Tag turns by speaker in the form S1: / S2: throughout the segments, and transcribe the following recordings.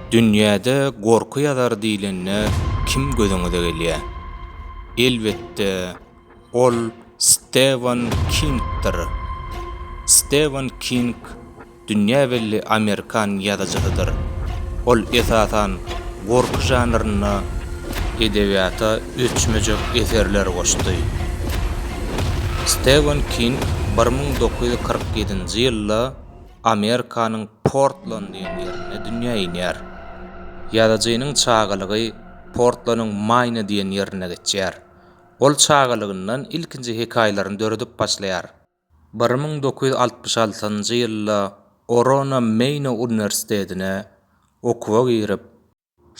S1: Dünýäde gorky ýazary diýlende kim gözüňize gelýär? Elbetde, ol Stewen Kingdir. Stewen King dünýä belli amerikan ýazyjysydyr. Ol esasan gorky žanrynda edebiýata öçmejek eserler goşdy. Stewen King 1947-nji ýylda Amerikanyň Portland diýen ýerinde dünýä inýär. Ýazyjynyň çagalygy Portlanyň Maýna diýen ýerinde geçýär. Ol çagalygyndan ilkinji hekaýalaryny döredip başlaýar. 1966-njy ýylda Orona Meýno uniwersitetine okuwa girip,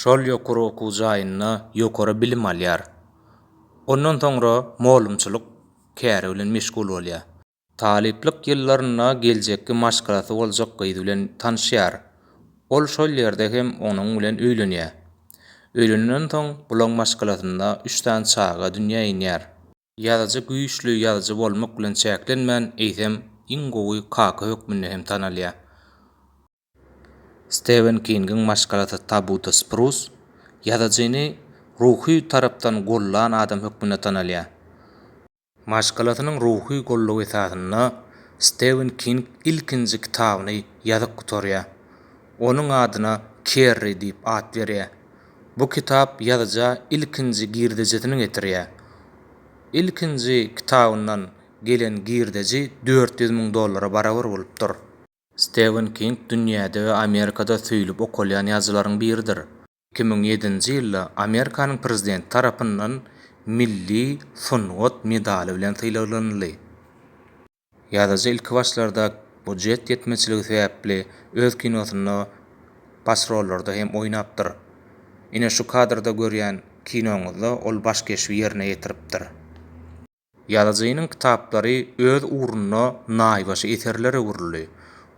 S1: şol ýokary okuw jaýynda ýokary bilim alýar. Ondan soňra mugallymçylyk käri bilen meşgul bolýar. Talyplyk ýyllarynda geljekki maşgalasy boljak gyz bilen tanyşýar. Ol şol ýerde hem onuň bilen öýlenýär. Öýlenenden soň bulaň maşgalasynda üç sany çaga dünýä inýär. Ýazyjy güýçli ýazyjy bolmak bilen çäklenmän, eýsem, iň gowy kaka hökmünde hem tanalýar. Stewen Kingiň maşgalasy Tabuta Sprus ýazyjyny ruhy tarapdan gollan adam hökmünde tanalýar. Maşgalasynyň ruhy goldawy esasynda Stewen King ilkinji kitabyny ýazyp gutarýar. Onuň adyna Kerri diýip at berýär. Bu kitap ýazyja ilkinji girdejisini getirýär. Ilkinji kitabyndan gelen girdeji 400 müň dollara barabar bolupdyr. Stewen King dünýäde we Amerikada söýlüp okalýan ýazyjylaryň biridir. 2007-nji ýylda Amerikanyň prezidenti tarapyndan Milli sungat medaly bilen sylaglanyldy. Ýazyjy ilkibaşlarda býujet ýetmezçiligi sebäpli öz kinosynda baş rollarda hem oýnapdyr. Ine şu kadrda görýän kinoňyzda ol baş keşbi ýerine ýetiripdir. Ýazyjynyň kitaplary öz ugrunda naýbaşy eserlere öwrüldi.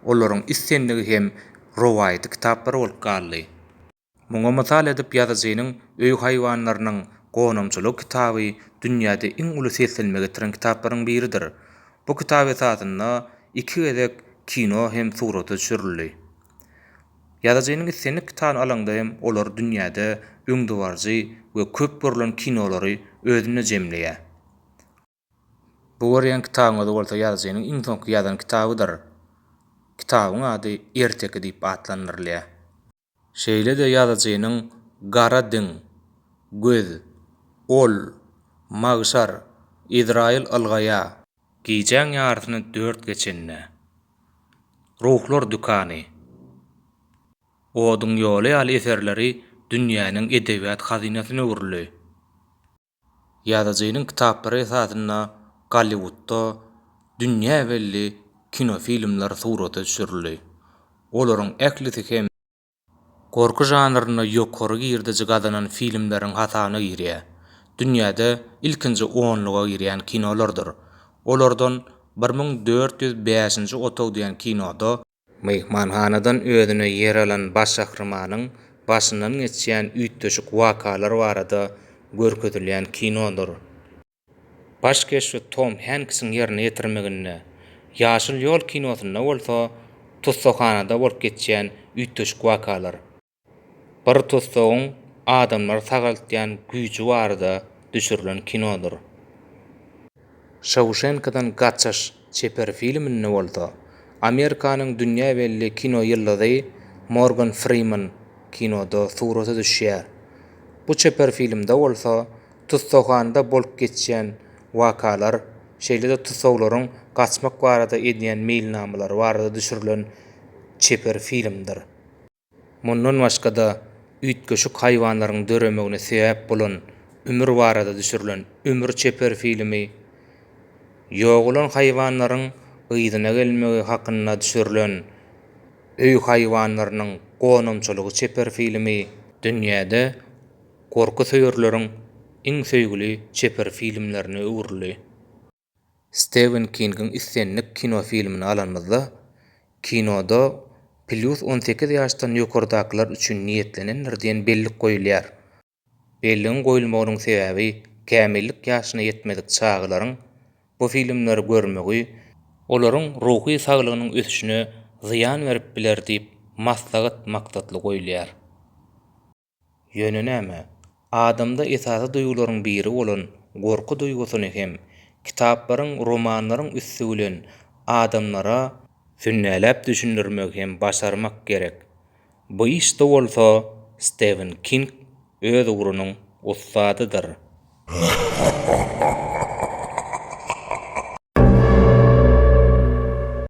S1: Olaryň islendigi hem rowaýaty kitaplar bolup galdy. Muňa mysal edip ýazyjynyň Öý haýwanlarynyň gonamçylygy kitaby dünýäde iň uly seslenme getiren kitaplaryň biridir. Bu kitap esasynda iki gezek kino hem surata düşürildi. Ýazyjynyň islendik kitabyny alaňda hem olar dünýäde öňdebaryjy we köp görlen kinolary özünde jemleýär. Bu görýän kitabyňyz bolsa ýazyjynyň iň soňky ýazan kitabydyr. Kitabyň ady Erteki diýip atlandyrylýar. Şeýle-de ýazyjynyň Gara diň, Göz, Ol, Magşar, Ezraýyl ylgaýa. Gijäň ýarysyny dört geçende. Ruhlar dükany, Oduň ýoly ýaly eserleri dünýäniň edebiýat hazynasyna öwrüldi. Ýazyjynyň kitaplary esasynda Golliwudda dünýä belli kinofilmler surata düşürildi. Olaryň ählisi hem. Gorky žanrynda ýokary girdeji gazanan filmleriň hasabyna girýär. Dünýäde ilkinji onluga girýän kinolardyr. Olardan 1405-nji otag diýen kinoda, myhmanhanadan özüne ýer alan baş gahrymanyň başyndan geçýän üýtgeşik wakalar barada görkezilýän kinodyr. Baş keşbi Tom Henksiň ýerine ýetirmeginde Ýaşyl ýol kinosynda bolsa tussaghanada bolup geçýän üýtgeşik wakalar, bir tussagyň adamlary sagaltýan güýji barada düşürilen kinodyr. Şouşenkadan gaçyş çeper filminde bolsa Amerikanyň dünýä belli kino ýyldyzy Morgan Friman kinoda surata düşýär. Bu çeper filmde bolsa Tussaghanada bolup geçýän wakalar, şeýle-de tussaglaryň gaçmak barada edýän meýilnamalary barada düşürilen çeper filmdir. Mundan başga-da, üýtgeşik haýwanlaryň döremegine sebäp bolan ümür barada düşürilen Ümür çeper filmi, ýogalan haýwanlaryň yzyna gelmegi hakynda düşürilen Öý haýwanlarynyň gonamçylygy çeper filmi dünýäde gorky söýerleriň iň söýgüli çeper filmlerine öwrüldi. Stewen Kingiň islendik kinofilmini alanymyzda, kinoda plýus 18 ýaşdan ýokardakylar üçin niýetlenendir diýen bellik goýulýar. Belligiň goýulmagynyň sebäbi kämillik ýaşyna ýetmedik çagalaryň bu filmleri görmegi olaryň ruhy saglygynyň ösüşine zyýan berip biler diýip maslahat maksatly goýulýar. Ýöne näme, adamda esasy duýgularyň biri bolan gorky duýgusyny hem kitaplaryň, romanlaryň üsti bilen adamlara sünnäläp düşündirmegi hem başarmak gerek. Bu işde bolsa Stewen King öz ugrunyň ussadydyr.